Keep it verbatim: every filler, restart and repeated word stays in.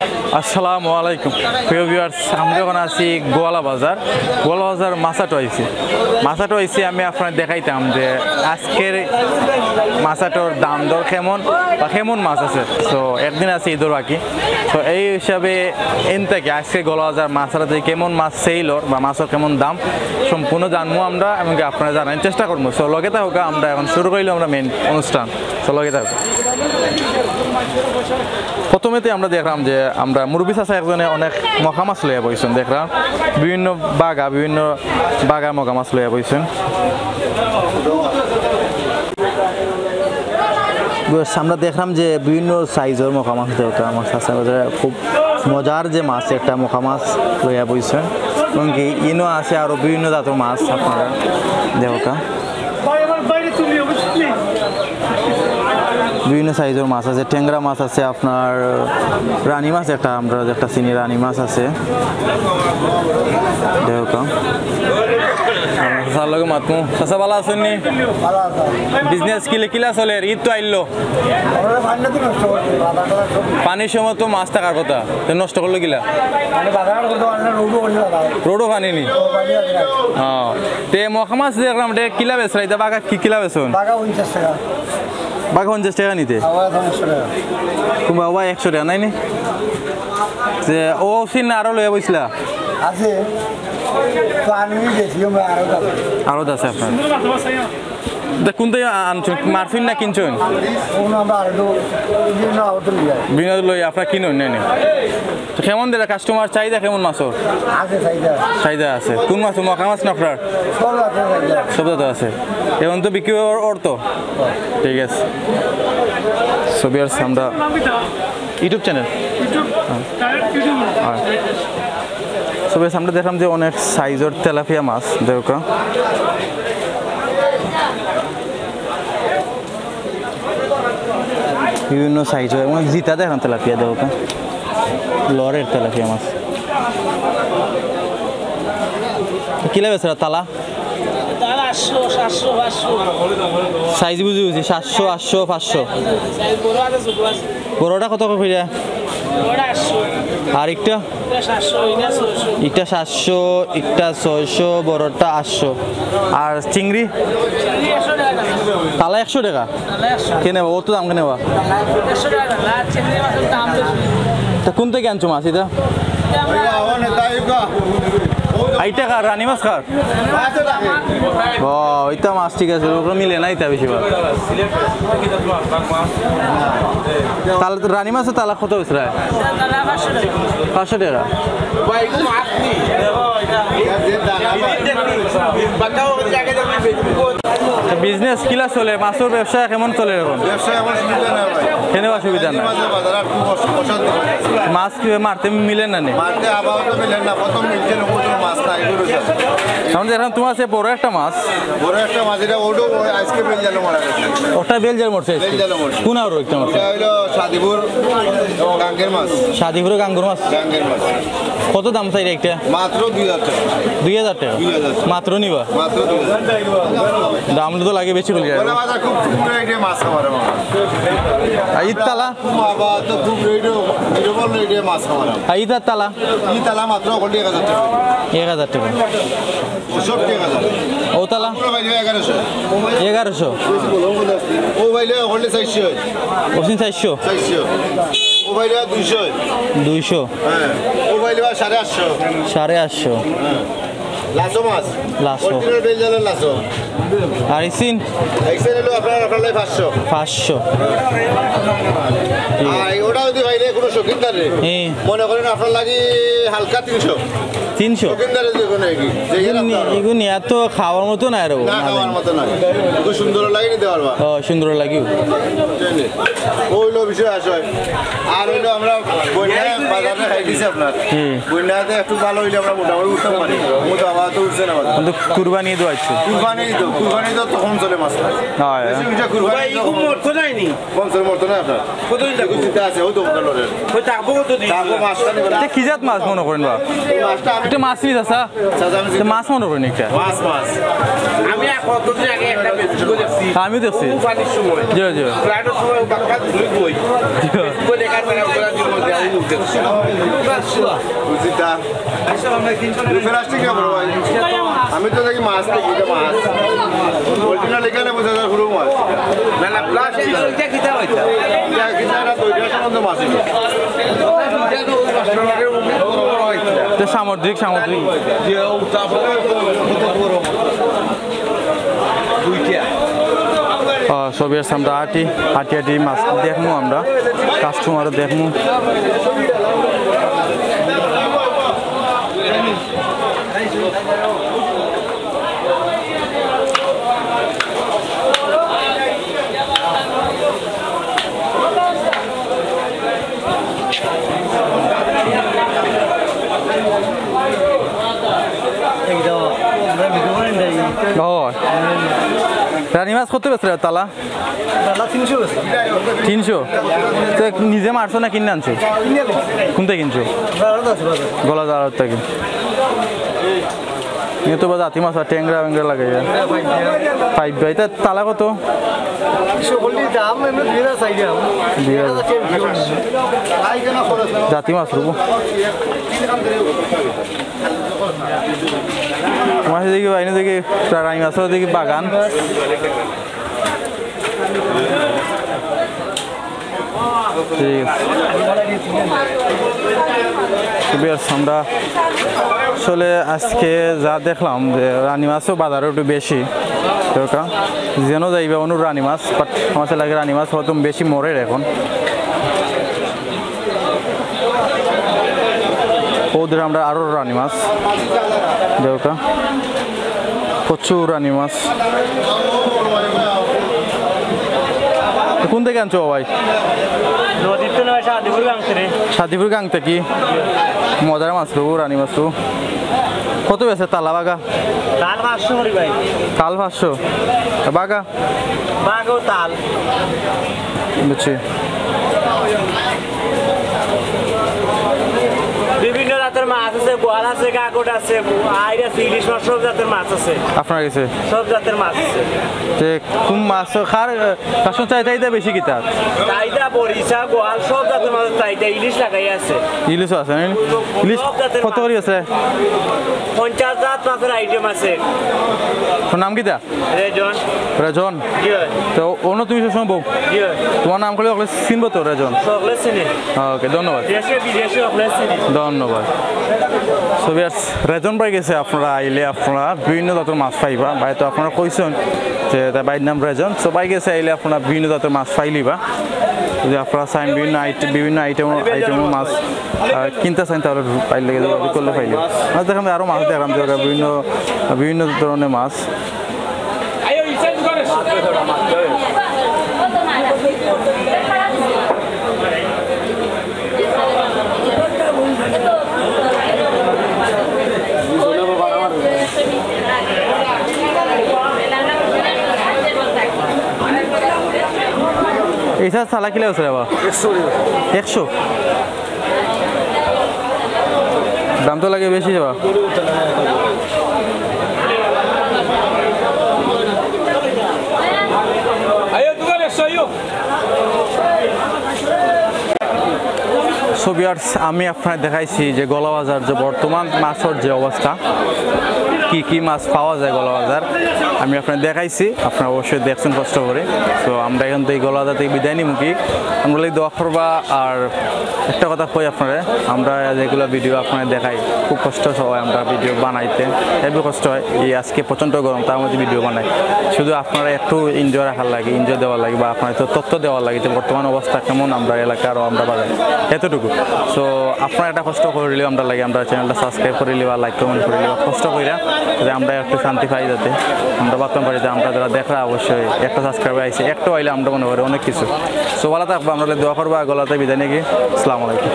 আসসালামু আলাইকুম। প্রিয় ভিউয়ার্স, আমরা এখন আছি গোয়ালা বাজার। গোয়ালা বাজার মাছহাটো আইছি। মাছহাটো আইছি, আমি আপনারে দেখাইতাম যে আজকের মাছহাটোর দাম দর কেমন বা কেমন মাছ আছে। তো একদিন আছে ঈদর বাকি। তো এই হিসাবে এন থাকি আজকে গোয়ালা বাজার মাছহাটোত কেমন মাছ সেল অর বা মাছর কেমন দাম, সম্পূর্ণ জানমু আমরা এবং কি আপনারে জানাইন চেষ্টা করমু। তো লগে থাকউক্কা, আমরা এখন শুরু করিলাম আমরা মেইন অনুষ্ঠান। তো লগে থাকউক্কা। প্রথমেতে আমরা দেখলাম যে আমরা মুরব্বি চাচা একজনে অনেক মখা মাছ লইয়া বইছইন, দেখলাম বিভিন্ন বাগা, বিভিন্ন বাগার মখা মাছ লইয়া বইছইন। আমরা দেখলাম যে বিভিন্ন সাইজর মখা মাছ দেওয়া, আমার চাচা খুব মজার যে মাছ, একটা মখা মাছ লইয়া বইছইন, এবং কি ইনো আছে আরো বিভিন্ন জাতর মাছ আপনারা দেওয়া। বিভিন্ন সাইজর মাছ আছে, টেংরা মাছ আছে, আপনার রানী মাছ একটা, আমরা একটা চিনি রানী মাছ আছে। দেখো, আমরা চাচার লগে মাতমু। চাচা, ভালা আছইন নি? বিজনেস কিলা কিলা চলের? ঈদ তো আইলো। পানির সময় তো মাছ থাকার কথা, তো নষ্ট করলো কিলা? রোডও পানি নি? তে মখা মাছ দেখলাম, এটা কিলা বেচরা? এটা বাগা কি কিলা বেচইন? বাগা পঞ্চাশ টেকা। বাগা পঞ্চাশ টেকা নিতে? আবার একশো টেকা। কুনবা আবার একশো টেকা, নাই নি? যে ও সিন আরো লইয়া বইছলা? আছে। তো আমি বেশি, আমরা আরো আছে। আরো আছে আপনার? তে কুনতে আনছইন? মারছইন না কিনছইন? কোন আমরা আরো বিভিন্ন আহত লইয়া। বিনোদ লই আপনারা কিনইন, নাই নি? তো কেমন দিরা কাস্টমার, চাহিদা কেমন মাছর? আছে চাহিদা। চাহিদা আছে। কোন মাছ? মখা মাছ না আপনার? সব আছে চাহিদা। সব জাত আছে। এখন তো বিক্রি অর, অর তো? ঠিক আছে। So viewers, আমরা YouTube channel? হ্যাঁ। So viewers, আমরা দেখলাম যে অনেক সাইজর তেলাপিয়া মাছ, দেখো। বিভিন্ন সাইজর, এবং জিতা দেখলাম তেলাপিয়া, দেখো। লরের তেলাপিয়া মাছ। কিলা বেচরা তালা? তালা আটশো, সাতশো, পাঁচশো। সাইজ বুঝি বুঝি, সাতশো, আটশো, পাঁচশো। সাইজ বড় আছে, ছোট আছে। বড়টা কত করি? বড়টা আটশো। আর একটা? এটা সাতশো, এটা ছয়শো। একটা সাতশো, একটা ছয়শো, বড়টা আটশো। আর চিংড়ি? চিংড়ি একশো টাকা দাম। তালা একশো টাকা? তালা একশো। কেনে বা? অত দাম কেনে বা? একশো টাকা দাম। আর চিংড়ি মাছের দাম বেশি। তা কুন থাকি আনছো মাছ এটা? এটা আমরা আইটা কার? রানী মাছ কার? ও, ইতা মাছ ঠিক আছে, ওগুলো মিলে না ইতা বেশি ভাগ। তালা তো, রানী মাছর তালা কত বেচরা? পাঁচশো টাকা। বিজনেস কিলা চলে? মাছর ব্যবসা কেমন চলে এখন? ব্যবসা এখন সুবিধা নাই ভাই। কেনে অসুবিধা নাই? মাছ মারতে মিলে না নি? মারতে আপাতত মিলে না, প্রথম মিলছে নতুন মাছ নাই, এগুলো সব। এখন দেখলাম তোমার সে বড় একটা মাছ। বড় একটা মাছ, এটা ওটাও ওই আজকে বেলজালে মারা গেছে। ওটা বেলজাল মরছে আজকে? বেলজালে মরছে। কোন আর একটা মাছ? এটা হইলো সাদিপুর গাঙ্গের মাছ। সাদিপুর গাঙ্গুর মাছ? গাঙ্গের মাছ। কত দাম চাইরা একটা? মাত্র দুই হাজার টাকা। দুই হাজার টাকা? দুই হাজার। মাত্র নিবা? মাত্র দুই হাজার। দাম তো লাগে বেশি বলি যায়। ওরা বাজার খুব কম রেটে মাছ খাবার আমার। আর ইতালা? বাবা, তো খুব রেটে, নির্ভর রেটে মাছ খাওয়া দাম। আর ইতার তালা? ইতালা মাত্র এখন এক হাজার টাকা। এক হাজার টাকা। সব এক হাজার। ও তালা? পুরো ভাই এগারোশো। এগারোশো। ও ভাই লে, ওখানে চারশো। ওখানে চারশো? চারশো। ও ভাই লে দুইশো। দুইশো। হ্যাঁ। ও ভাই লে সাড়ে আটশো। সাড়ে আটশো। হ্যাঁ। লাসো মাছ। লাসো। অরিজিনাল বেলজালের লাসো। আর ইসিন? ইসিন হলো আপনার, আপনার লাগে পাঁচশো। পাঁচশো। আর ওটা যদি ভাই রে কোনো শৌখিনদার রে, হ্যাঁ। মনে করেন আপনার লাগি হালকা তিনশো। তিনশো? শৌখিনদারে যে কোনো আর কি, যে ইয়ে এগুলো লাগবে। নি-, এগুলো নিয়ে তো খাওয়ার মতো না আর না, না, খাওয়ার না। মতো না। একটু সুন্দর লাগে নিতে পারবা। ও, সুন্দর লাগে। বুঝলেন? ওই হলো বিষয় আসলে। আর হইলো আমরা বন্যা বাজারে খাই দিছি আপনার। হুম। বন্যাতে একটু ভালো হইলে আমরা মোটামুটি উঠতে পারি। মোটা আবার তো উঠছে না বাজার। কিন্তু কুরবানি ঈদ আইছে। কুরবানি ঈদ। কুরবানি তো তখন চলে মাছ না। হয়। বেশি উঠে কুরবানি ভাই, তো ইগু মরতো নায় নি? কম চলে মরতো না আপনার। কতদিন লাগবো? চিন্তা আছে, ওই তো ওটা লড়ে। ওই থাকবো কতদিন? থাকবো মাছটা নেবে না। এটা কি জাত মাছ মনে করেন বা? এই মাছটা আমি এটা মাছ নি, চাচা? চাচা, আমি এটা মাছ মনে করেন একটা। মাছ, মাছ। আমি আর কতদিন আগে একটা বেশি করে দেখছি। আমিও দেখছি। ও পানির সময়। জি, জি। ফ্লাইটের সময় বাক্কা ধুই বই। জি। বলে কার মানে ওরা জীবন দেওয়া উচিত। বুঝছি তা। রুফে রাখছি কি বড় ভাই? আমি তো দেখি মাছ দেখি, এটা মাছ। অরিজিনাল এখানে বোঝা যায় হুরু মাছ। না, না, প্লাস্টিক ওইটা কিতা হইতা? এটা কিতা না তো, এটা সাধারণত মাছ হইবে। এটা সামুদ্রিক, সামুদ্রিক। দুইটা। আহ, সবই আছে, আমরা আটি, আটি আটি মাছ দেখমু আমরা, কাস্টমারও দেখমু। ও, রানী মাছ কত বেচরা তালা? তালা তিনশো বেচরা। তিনশো? তো নিজে মারছো না কিনে আনছো? কিনে আনছি। কোনটা কিনছো? বাজার আছে, বাজার। গলাজার থাকি। এ তো বা জাতি মাছ আর ট্যাংরা ব্যাংরা লাগে। ফাইভ ভাই, তা তালা কত? তিনশো বললি দাম, এমনি দুই হাজার চাই দাম। দুই হাজার। জাতি মাছ রুবো। মাছ দেখি বাইরে দেখি, রানী মাছও দেখি বাগান। ঠিক আছে। তো viewers, আমরা আসলে আজকে যা দেখলাম যে রানী মাছও বাজারে একটু বেশি, তো কা-, যেন যাইবা অনু রানী মাছ, but আমার লাগে রানী মাছ হয়তো বেশি মরের এখন। ওদের আমরা আরো রানী মাছ দেওকা, প্রচুর রানী মাছ। কোন থেকে আনছো ভাই? নদীর তো নয়, শান্তিপুর গাং থেকে। শান্তিপুর গাং থেকে? মজার মাছ রবু, রানী মাছ রবু। কত বেচে তালা বাগা? তাল পাঁচশো করি ভাই। তাল পাঁচশো? বাগা? বাগো তাল। বুঝছি। বিভিন্ন জাতের মাছ আছে, বোয়াল আছে, কাকট আছে, আইড় আছে, ইলিশ মাছ, সব জাতের মাছ আছে। আপনার কাছে? সব জাতের মাছ আছে। যে কোন মাছ, কার, কার চাহিদা বেশি কিতা? চাহিদা বড়িচা, বোয়াল, সব জাতের মাছের চাহিদা, ইলিশ লাগাই আছে। ইলিশও আছে, না? ইলিশ সব জাতের কত মাছ। করি আছে? পঞ্চাশ জাত মাছের item আছে। ওর নাম কিতা? রেজন। রেজন? জি ভাই। তো অন্য তুমি সবসময় বউ? জি ভাই। তোমার নাম করলে সকলে চিনবো তো, রেজন? সকলে চিনে। ওকে, ধন্যবাদ। দেশে বিদেশে সকলে চিনে। ধন্যবাদ। So viewers, রেজন ভাই গেছে, আপনারা আইলে আপনারা বিভিন্ন জাতের মাছ পাইবা। ভাই তো আপনারা কইছেন যে তার ভাইর নাম রেজন। So ভাই গেছে আইলে আপনারা বিভিন্ন জাতের মাছ পাইলিবা। যদি আপনারা চাইন বিভিন্ন আইটেম, বিভিন্ন আইটেম, আইটেমের মাছ, আহ, কিনতে চাইন, তাহলে পাইলে যোগাযোগ করলে পাইলে। মাছ দেখাম, আরো মাছ দেখাম যে বিভিন্ন, বিভিন্ন ধরনের মাছ। এই সাইজ তালা কিলা আছে বাবা? একশো। একশো? দাম তো লাগে বেশি বাবা। So viewers, আমি আপনারে দেখাইছি যে গলাবাজার যে বর্তমান মাছর যে অবস্থা, কি কি মাছ পাওয়া যায় গলাবাজার, আমি আপনারে দেখাইছি, আপনারা অবশ্যই দেখছেন কষ্ট করে। So আমরা এখন তো এই গলাবাজার থেকে বিদায় নিমু কি, আমরা দোয়া করবা। আর একটা কথা কই আপনারে, আমরা যেগুলা video আপনারে দেখাই, খুব কষ্ট হয় আমরা video বানাইতে, heavy কষ্ট হয়। এই আজকে প্রচণ্ড গরম, তার মধ্যে video বানাই। শুধু আপনারে একটু enjoy রাখার লাগি, enjoy দেওয়ার লাগি বা আপনারে তো তথ্য দেওয়ার লাগি যে বর্তমান অবস্থা কেমন আমরা এলাকার ও আমরা বাজার, এতটুকু। So আপনারা একটা কষ্ট করিলিও আমরার লাগি, আমরার channelটা subscribe করিলিবা, like comment করিলিবা, কষ্ট কইরা যে আমরা একটু শান্তি পাই যাতে আমরা ভাবতাম পারি যে আমরা যারা দেখরা অবশ্যই একটা subscribe আইছে, একটু আইলে আমরা মনে করি অনেক কিছু। So ভালা থাকবা, আমরার লাগি দোয়া করবা, গলাতে বিদায় নিয়ে গিয়ে আসসালামু আলাইকুম।